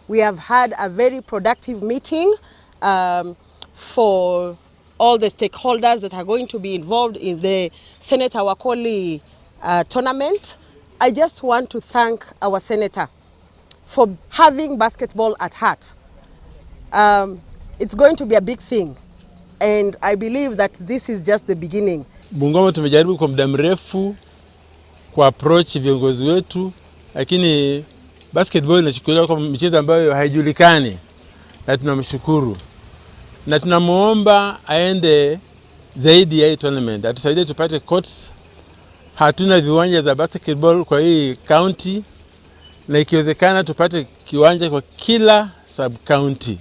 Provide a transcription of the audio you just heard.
We have had a very productive meeting for all the stakeholders that are going to be involved in the Senator Wakoli tournament. I just want to thank our senator for having basketball at heart. It's going to be a big thing, and I believe that this is just the beginning. Bungoma tumejaribu kwa muda mrefu ku approach viongozi wetu, lakini basketball inachukuliwa kama michezo ambayo haijulikani, na tunamshukuru na tunamuomba aende zaidi ya hii tournament, atusaidie tupate courts. Hatuna viwanja za basketball kwa hii county, na ikiwezekana tupate kiwanja kwa kila sub county.